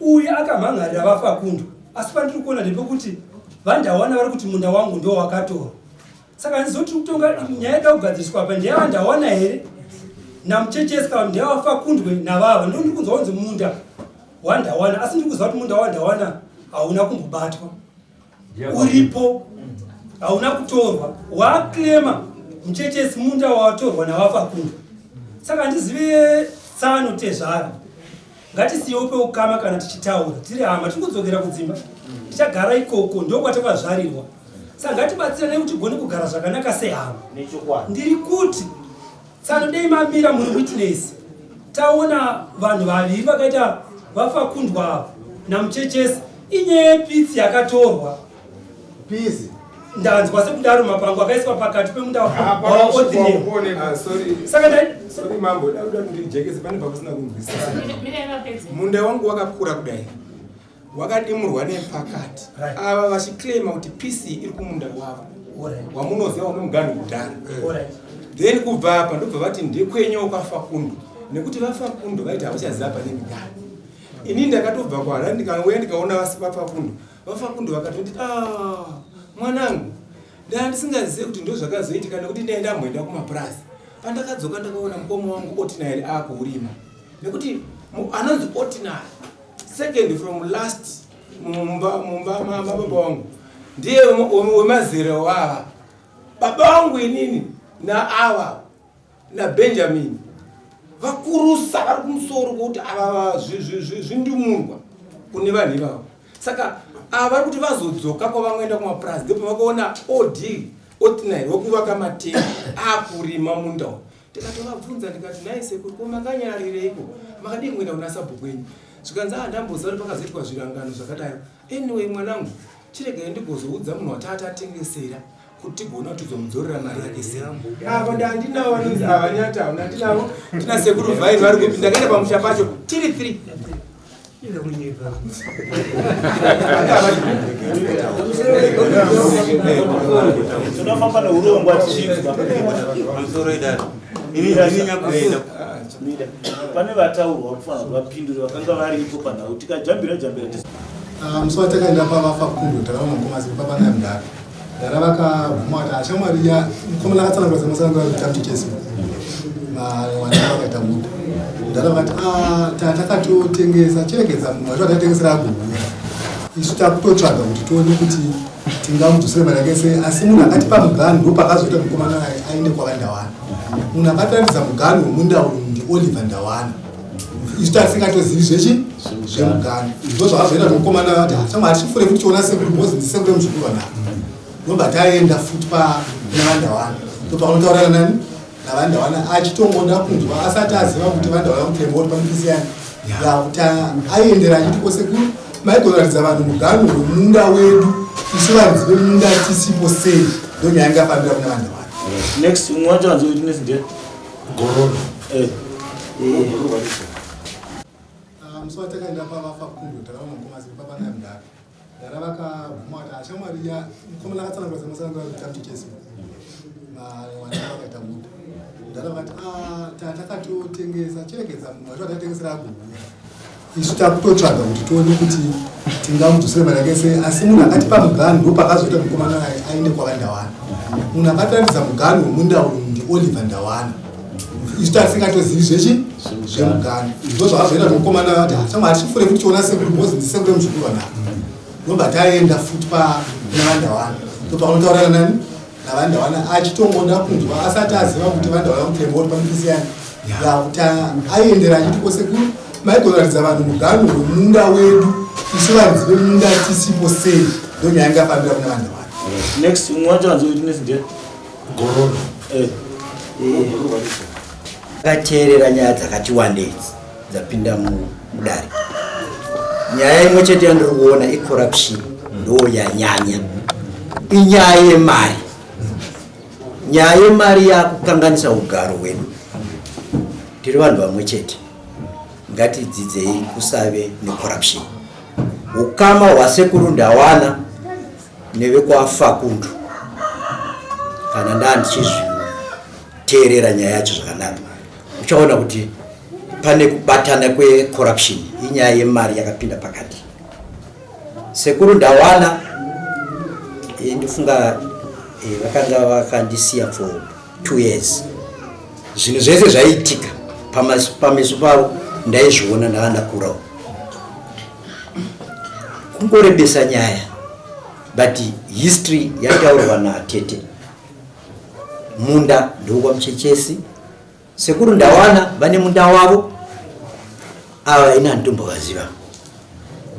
Uyu akamhan'arira vaFakundo, asi pandiri kuona ndepekuti vaNdawana vari kuti munda wangu ndo wakatorwa. Saka handizoti kutonga nyaya yada kugadziriswa apa ndeyavandawana here naMuchechesi kana ndeyavafakundwe navava. Ndo ndiri kunzwa kunzi munda wandawana, asi ndiri kuziva kuti munda wandawana hauna kumbobatwa, uripo, hauna kutorwa. Waaklema Muchechesi munda watorwa navaFakundwe. Saka handizive tsano tezvara, ngatisiyewo peukama kana tichitaura tiri hama. Tiri kudzokera kudzimba, tichagara ikoko, ndokwatakazvarirwa. Saka ngatibatsirane kuti tigone kugara zvakanaka sehama. Ndiri kuti tsano dei mamira muri witness, taona vanhu vaviri vakaita vafakundwa ava naMuchechesi. Inyaya yepitsi yakatorwa pisi ndanzwa sekudaro mapango akaiswa pakati pemunda waodhineo. Saka Sorry mambo, dauda ndijekese pane pakusina kunzwisisa. Munda wangu wakakura kudai wakadimurwa nepakati, ava vachiclaima kuti pc iri kumunda wavo wamunoziva wamunomuganhu kudhara. Then kubva apa ndobva vati ndekwenyu kwaFakundo, nekuti vaFakundo vaiti havachaziva pane miganhu. Ini ndakatobva kuHarare ndikauya ndikaona vaFakundo. VaFakundo vakatoti, "Ah, mwanangu, ndaa ndisingazivi kuti ndo zvakazoitika nekuti ndai ndamboenda kumapurazi. Pandakadzoka ndakaona mukoma wangu Ordinary akuurima, nekuti anonzi Ordinary second from last mumba mababa wangu ndiye wemazera wava. Baba vangu inini naava naBenjamin vakurusa vari kumusoro kwokuti ava zvindumurwa kune vanhu ivavo. Saka ava vari kuti vazodzoka kwavangoenda kumapurazi ndipo vakaona od ordinary wekuvaka matenga akurima munda uyu. Ndikatovabvunza ndikati, nhai sekuru, ko makanyararireiko? Makadii kuenda kuna sabhuku wenyu? Zvikanzi, ah, ndamboziva kuti pakazoitwa zvirangano zvakadaro. Anyway mwanangu, chiregai ndigozoudza munhu watatatengesera kuti tigoona kuti tizomudzorera mari yake sei. Ava ndandinavo vanonzi ava nyata, ndandinavo tina sekuru Vhaini vari kupi. Ndakaenda pamusha pacho tiri 3. Tinofamba neurongwa tichinzwa. Pane vataurwa kufanira kuti vapindure vakanga varipo panhau tikajambira jambira. Musi watakaenda pavafa kundo takaona mukoma sekuru baba naye mudhara. Mudhara vakabvuma kuti ashamwari ya mukomana akatsanangura semasangano kuti tamuchechesi. Vana vakaita munda. Mudhara vakati ah takatotengesa chiregedza munhu wacho atatengesera agouya. Isu takutotsvaga kuti tione kuti tingamudzosere mari yake sei, asi munhu akatipa muganhu ndopakazoita mukomana aende kwaVaNdawana. Munhu akatiratidza muganhu wemunda uyu ndiOliver Ndawana. Isu tasingatozivi zvechi zvemuganhu. Ndozvakazoita kuti mukomana ati shamwari hatifure futi tiona sekuru because ndisekuru muzukuru vanapa. Ndobva taenda futi naVaNdawana. Ndopakanotaurana nani naVaNdawana achitongoda kunzwa asati aziva kuti VaNdawana mutemo uri pamukisiyani yakuti aiendera achiti ko sekuru maigoratidza vanhu muganhu wemunda wedu isu varidzi vemunda tisipo sei. Ndonyaya ingafambira kuna VaNdawana. Next umwe wacho anzi witness ndiye Gororo. Musi watakaenda pavafa kundo takaona mukoma sekuru baba naye mudhara. Mudhara vakabvuma kuti ashamwari ya mukomana akatsanangura semasangano kuti tamuchechesi. Vana vakaita munda. Mudhara vakati ah takatotengesa chiregedza munhu wacho atatengesera agouya. Isu takutotsvaga kuti tione kuti tingamudzosere mari yake sei, asi munhu akatipa muganhu ndopakazoita mukomana aende kwaVaNdawana. Munhu akatiratidza muganhu wemunda uyu ndiOliver Ndawana. Isu tasingatozivi zvechi zvemuganhu. Ndozvakazoita kuti mukomana ati shamwari hatifure futi tiona sekuru because ndisekuru muzukuru vanapa. Ndobva taenda futi naVaNdawana. Ndopakanotaurana nani naVaNdawana achitongoda kunzwa asati aziva kuti VaNdawana mutemo uri pamukisiyani yakuti aiendera achiti ko sekuru maigoratidza vanhu muganhu wemunda wedu isu varidzi vemunda tisipo sei. Ndonyaya ingafambira kuna VaNdawana. Next umwe wacho anzi witness ndiye Gororo. Akateerera nyaya dzakati wandei dzapinda mudare. Nyaya imwe chete yandiri kuona icorruption, ndo yanyanya. Inyaya yemari. Nyaya yemari yakukanganisa ugaro hwedu. Tiri vanhu vamwe chete, ngatidzidzei kusave necorruption. Ukama hwasekuru Ndawana nevekwaFakundu, kana ndaa ndichizviteerera nyaya yacho zvakanaka, uchaona kuti pane kubatana kwecorruption. Inyaya yemari yakapinda pakati. Sekuru Ndawana, ndifunga vakanga vakandisiya for 2 years. Zvinhu zvese zvaiitika pameso pavo ndaizviona, ndava ndakurawo. Kungorebesa nyaya, but history yataurwa natete, munda ndokwaMuchechesi. Sekuru Ndawana vane munda wavo. Ava ina handitombovaziva,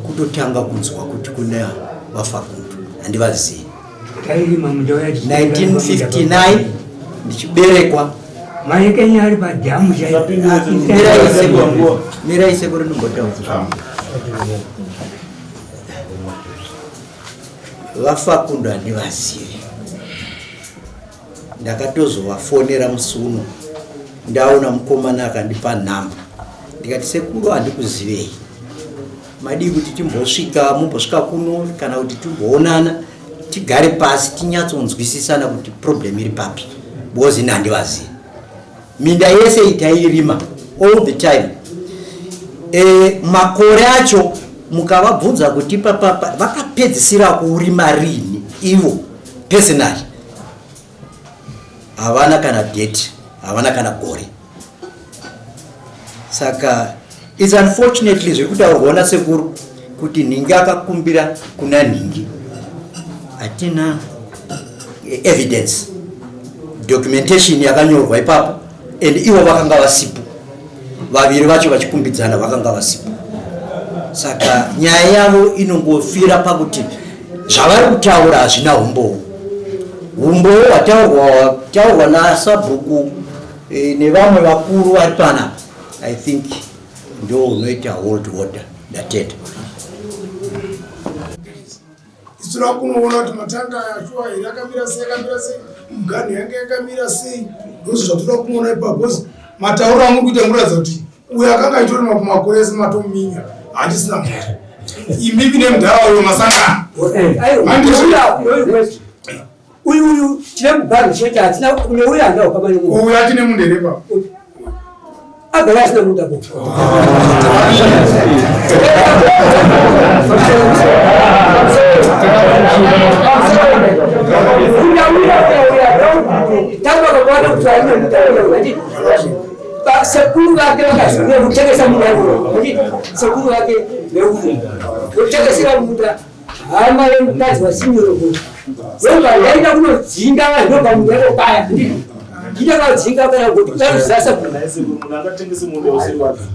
kutotanga kunzwa kuti kuna vaFakundu handivazivi. Tairima munda uya 1959 ndichiberekwa. Maekenya ari padhamu. Mirai sekuru ndimbotaura. VaFakundu handivazivi. Ndakatozovafonera musi uno ndaona mukomana akandipa nhamba, ndikati, sekuru, handikuzivei, madii kuti timbosvika, mumbosvika kuno kana kuti timboonana, tigare pasi tinyatsonzwisisana kuti problem iri papi, because ini handivazivi. Minda yese itairima all the time. Makore acho mukavabvunza kuti papapa vakapedzisira kuurima rini ivo personally, havana kana date, havana kana gore. Saka its unfortunately zviri kutaurwa nasekuru kuti nhingi akakumbira kuna nhingi, hatina evidence. Documentation yakanyorwa ipapo and ivo vakanga vasipo, vaviri vacho vachikumbidzana vakanga vasipo. Saka nyaya yavo inongofira pakuti zvavari kutaura hazvina umbowo. Umbowo hwataurwa nasabhuku nevamwe vakuru vari panapa, I think ndo unoita hold order. Ndatenda. Isu rakunoona kuti matanga aya shuwa here akamira sei, akamira sei, muganhu yange yakamira sei, ndozvo zvatoda kuona ipapo, because matauro amuri kuita muratidza kuti uyo akanga achitorima kumakore ese matominya hachisina mhosva. Imimi nemudhara uyo masangana. Uyu tine muganhu chete, hatina neuyu handina ukama nemunhu. Uyu achine munda here ipapo? Agara asina munda po. Sekuru vake vakazouya kutengesa munda iwoyo, sekuru vake veuyu votengesera munda hama yemukadzi waSinyoro. Ndobva ndaenda kunodzinga vanhu ndobva munda iwo paya ndinakadzinga kana kuti kuzasa.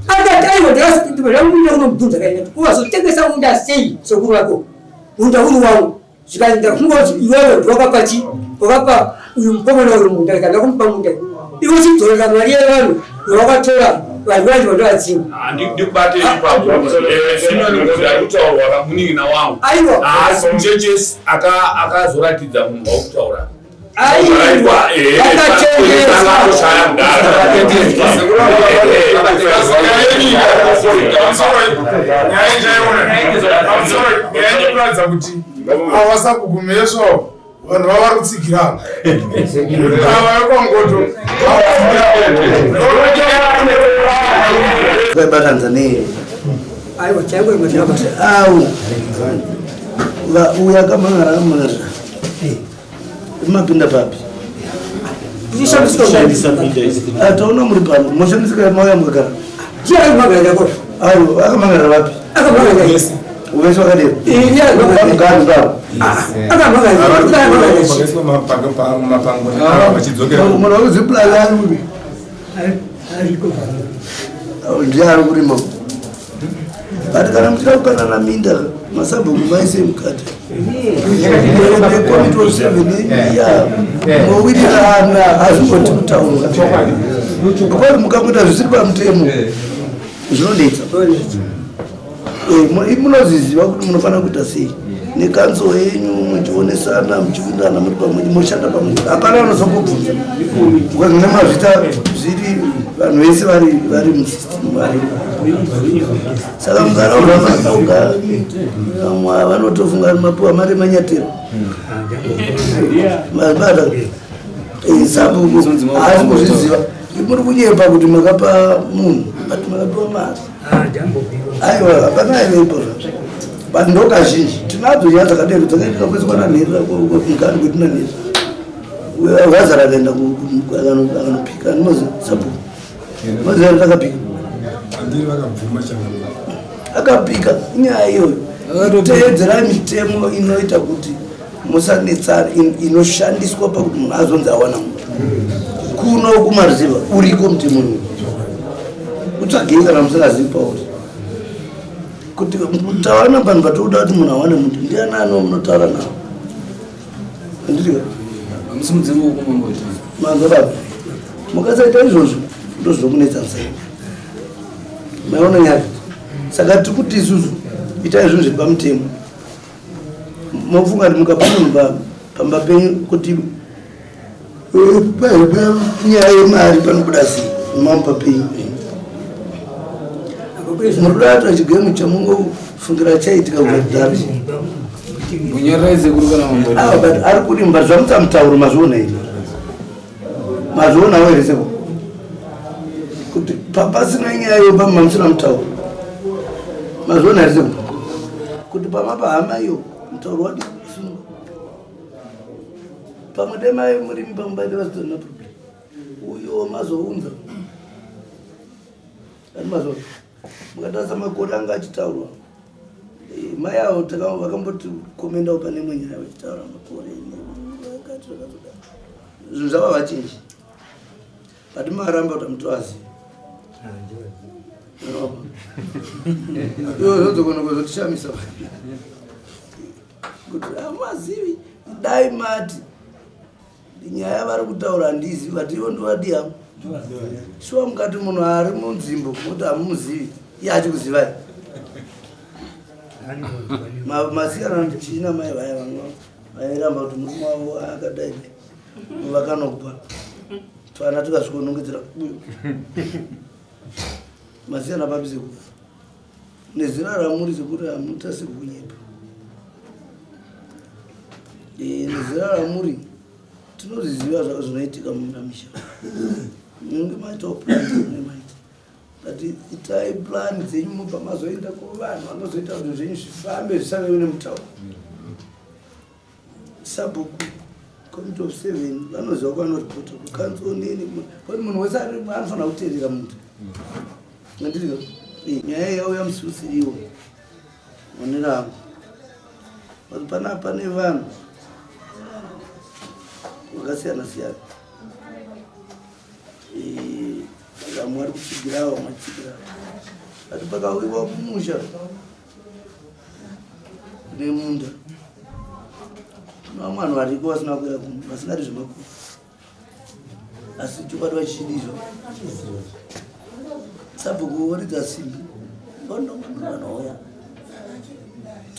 Akati aiwa, ndakamuda kunomubvunza kaenda kuwazotengesa munda sei sekuru vako, munda uri wangu. Zvikanzi ndafunga kuti iwewe ndiwakapa chi wakapa uyu mukomana uyu munda, kana kumupa munda iwe chidzorera mari yevanhu yawakatora, vanhu vanhu vandovadzinga. Ndikubate ipapo. Simeon Ngozi ari kutaurwa kamunin'ina wangu. Aiwa. Haasi muchechesi akazoratidza munhu waukutaura. Aiwa, vakatengesa. Akatoshaya mudhara. Nyaya inoratidza kuti avasabhuku vanhu vava vari kutsigirana ava vekwangoto. Vaibatanidza nei? Aiwa, chaiko nekuti au uyu akamangara akamangarira mapinda papi? Taona muri pano moshamisika mauya mukagara. Aiwa, akamangarira vapi uvese wakadero pamugari pavo? Vakaiswa mapango vachidzokera. Munhu wakuziplani ari kupi? Ndiye ari kurima, but kana muchida kupanana minda, masabhuku maise mukati komiti of seven ya mowirirana, hazvingoti kutaura, because mukangoita zvisiri pamutemo zvinonetsa. Munozviziva kuti munofanira kuita sei nekanzo yenyu, muchionesana, muchiwindirana, muri pamwe, moshanda pamwe, hapana anozombobvunza because mune mazvita zviri vanhu vese vari musystem varimo. Saka mukaraura makauga, vamwe vanotofunga mapuwa mari manyatero mazibata. Sabhuku haasi kuzviziva, muri kunyepa kuti makapa munhu, but makapiwa mari. Aiwa, hapana aivepo zvazvo, but ndo kazhinji tinadzo nyaya dzakadero dzakaitika kwese kwananherera mugari kwetinanherera wazara akaenda akanopika nozi sabhuku maziva takapika. Andiri vakabvuma changamire. Akapika inyaya iyoyo. Teedzerai mitemo inoita kuti musanetsana, inoshandiswa pakuti munhu azonzi awana munhu kuno kumaziva uriko mutemo uyu. Utsvagei kana musingazivi pauri kuti tawana vanhu vatikuda kuti munhu awane munhu ndiani ano munotaura navo, anditika manzo baba. Mukasaita izvozvo ndozvinokunetsa sei, maiona nyaya. Saka tiri kuti isusu itai zvinhu zviri pamutemo. Mofunga kuti mukapa munhu pamba penyu kuti nyaya yemari panobuda sei mamupa penyu? Muri kuda kuita chigemu chamungofungira chaitika kubva kudhara. Munyarai sekuru kana mambo. Ah, but ari kurimba zvamuta mutauro, mazviona here? Mazvionawo here sekuru kuti pasina nyaya yopamba musina mutauro? Mazviona here sekuru kuti pamapa hama iyo mutauro wadi sunga pamwe dai mai murimi pamwe paite vasitorina problem uyo mazounza ani mazoona mukatarisa makore anga achitaurwa. Mai avo vakamboti komendawo pane imwe nyaya vachitaura makore vakati zvakazodaro. Zvinhu zvava vachinji. But maramba kuti mutoazivi. Iwe zvodzokona kuzotishamisa. Kuti hamazivi dai mati nyaya vari kutaura handizivi but ivo ndovadi havo. Shuwa mukati munhu ari munzvimbo moti hamumuzivi iye achikuzivai. Masiyana china mai vaya vanga vairamba kuti murume wavo akadai vakanokupa twana tukasvikonongedzera uyo masiyana papi sekuru nezera ramuri sekuru hamutasi kunyepa eh, nezera ramuri tinozviziva zvaka zvinoitika mumamisha munenge maitawo plan maita but itai plan dzenyu mobva mazoenda kuvanhu vanozoita zvinhu zvenyu zvifambe zvisave nemutauro Sabhuku committee of seven vanoziva kwanoripota kukanzuro nini kwati munhu wese anofanira kuteerera muntu andiriyo eh, nyaya yauya musi usiriwo onera angu but panapa pane vanhu vakasiyana siyana eh, vamwe vari kutsigira vamwe vachitsigira but pakauyiwa kumusha nemunda vamwe vanhu variko vasina kuya vasingadi zvemakuva asi chokwadi vachidizvo sabhuku voridza simbi vanouya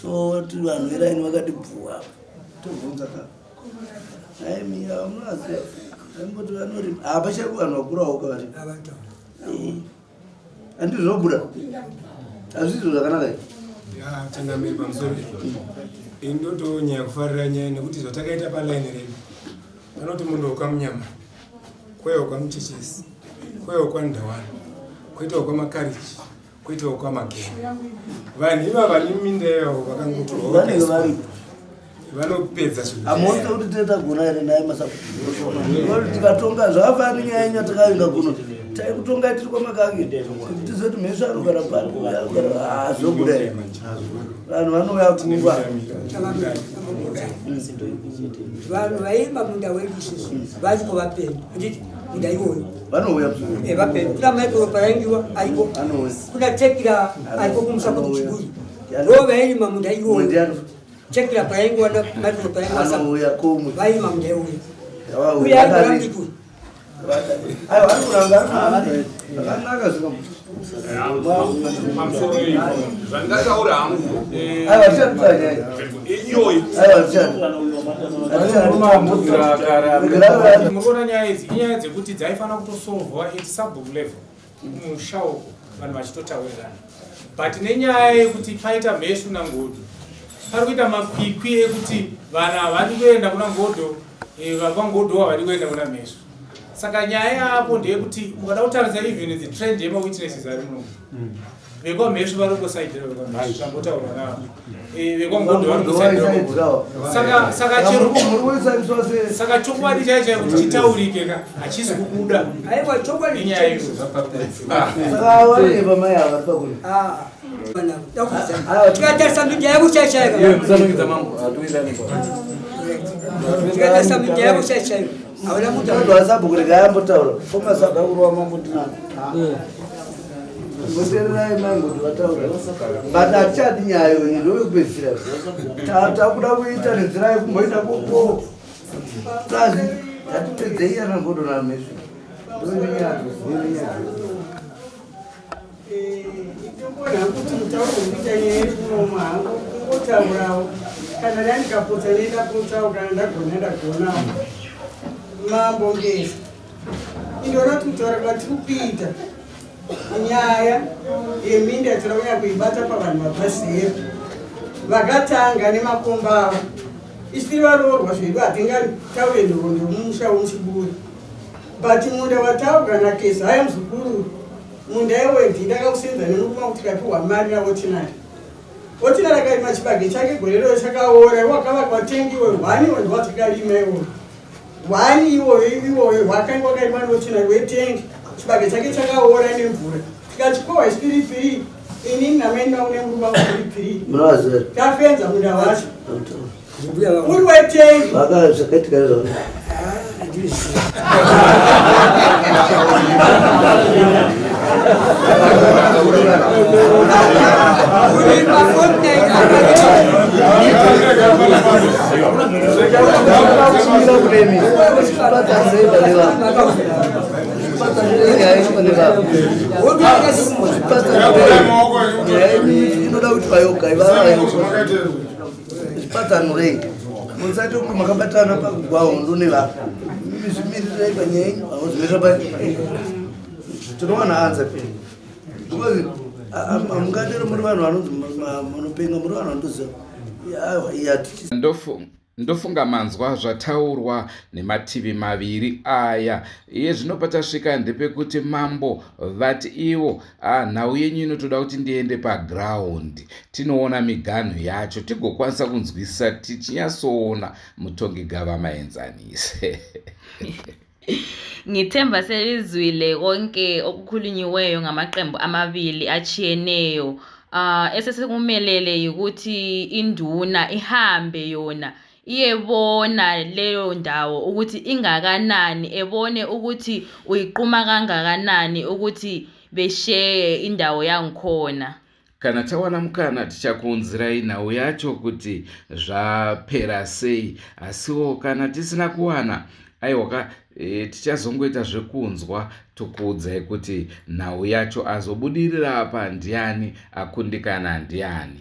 toti vanhu veraini vakati bvuwa tobvunza ka aimira munaziva aimboti vanorima hapachai kuvanhu vakurawo kavari eh. Handizvo zvinobuda. Hazvizvo zvakanaka izvi. Ya, changamire pamusoro. Ini ndotonyanya kufarira nyaya nekuti zvatakaita palaini redu. Panoti munhu wekwaMunyama, kwaiwa kwaMuchechesi, kwaiwa kwaNdawana, koitawo kwaMakarichi, koitawo kwaMageni. Vanhu ivava vane minda yavo vakangotorwa. Vanenge varipo. Vanopedza zvinhu. Hamuoni kuti tine tagona here naye masapo. Tikatonga zvakafanana nenyaya yenyu yatakavinga kuno. Taikutonga tiri kwamakange. Kuti tizoti mhesva anogara pari anogara hazvobuda here. Vanhu vanouya kumba. Vanhu vaimba munda wedu isusu variko vapenyu handiti munda iwoyo vanouya eh, vapenyu kuna Michael Parangiwa ariko kuna Tekira ariko kumusha kwedu Chiburi ndo vairima munda iwoyo Chekira painguva na Michael painguva anouya kumwe vairima munda iwoyo uye ari Aiwa ari kuranga zvakanaka zvika pamusoro zvandingataura hangu aiwa tichatuta nyaya iyoyi aiwa tichatu murikuona nyaya idzi inyaya dzekuti dzaifanira kutosolvwa at sub level kumusha uko vanhu vachitotaurirana but nenyaya yekuti paita mhesu nangodo pari kuita makwikwi ekuti vanhu havadi kuenda kuna ngodo eh, vakwangodo havadi kuenda kuna mhesu saka nyaya yapo ndeyekuti mukada kutarisa even the trend yemawitnesses ari muno vekwamhesvu vari kungosaidira vekwamhesvu zvambotaurwa navo eh, vekwangodo vari kungosaidira saka saka chero saka chokwadi chaicho chaicho kuti chitaurike ka hachisi kubuda aiwa chokwadi inyaya iyo saka vareva mai ava vari pakuri tikatarisa minda yavo chaichaiyo tikatarisa minda yavo chaichaiyo hauna munhu asabhuku regai ambotaura komasabhuku mambo ngotererai mai ngoti vataura but hatichadi nyaya yonyi ndoyekupedzisira takuda kuita nenzira yekumboita koko tazi tatipedzei ana ngodo namhesvi ndonenyaya Ndinoona kuti mutauro wekuita nyaya yemuromo hangu kungotaurawo kana dai ndikapotsa nendapotsawo kana ndagona ndagonawo mambo ngezi indoona kuti kutaura kwatiri kuita nyaya yeminda yatira kunyanya kuibata pavanhu vabva zera vakatanga nemakomba avo isu tiri varoorwa zvedu hatingataure nhoroondo yomumusha womuchiburi but munda wataurwa nakezaya muzukuru Munda iwoyo ndakausenza nemurume wangu tikapiwa mari naOtinari. Otinari akarima chibage chake gore rero chakaora iwo wakavakwa tengi iwoyo hwani iwoyo ndowatakarima iwoyo. Hwani iwoyo iwoyo hwakange wakarimwa naOtinari wetengi chibage chake chakaora nemvura tikachikohwa isu tiri three inini namai vangu nemurume wangu tiri three Munovaziva? tafenza munda wacho uri wetengi Zvakaitika izvozvo. Handizvizivi. Inoda kuti vayoga zvipatsanurei, musati kuti makabatana pakugwa hondo nevanhu. Zvimirirei panyaya yenyu, hauzvimirira pa tinowana anza, because hamungadero muri vanhu vanonzi munopenga, muri vanhu vanotoziva yati. Ndofunga manzwa zvataurwa nemativi maviri aya. Iye zvino patasvika ndepekuti mambo vati ivo, ah, nhau yenyu inotoda kuti ndiende paground tinoona miganhu yacho tigokwanisa kunzwisisa tichinyatsoona mutongi gava maenzanise. Ngithemba selizwile konke okukhulunyiweyo ngamaqembu amabili atshiyeneyo. Esesikumelele yikuthi induna ihambe yona iyebona leyo ndawo ukuthi ingakanani, ebone ukuthi uyiquma kangakanani ukuthi besheye indawo yangikhona. Kana tawana mukana tichakuunzirai nhau yacho kuti zvapera sei, asiwo kana tisina kuwana aiwaka e, tichazongoita zvekunzwa tokuudzai kuti nhau yacho azobudirira apa ndiani, akundikana ndiani.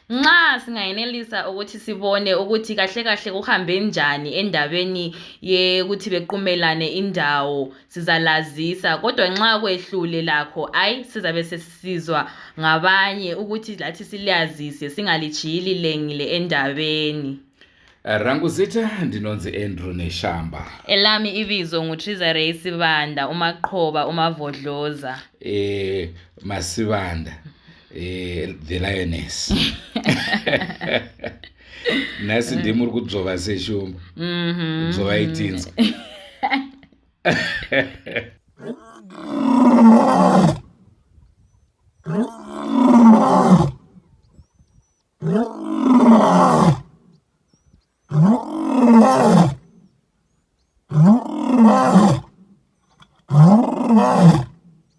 Nxa singayenelisa ukuthi sibone ukuthi kahle kahle kuhambe njani endabeni yekuthi bequmelane indawo, sizalazisa, kodwa nxa kwehlule lakho ayi sizabe sesizwa ngabanye ukuthi lathi silazise, singalitshiyi lilengile endabeni. Rangu zita ndinonzi Andrew Neshamba. Elami ibizo nguTriza Ray Sibanda, uMaqhoba, uMavodloza. Masibanda, the lioness. Nhasi ndimuri kudzvova seshumba. Dzvova itinzwa.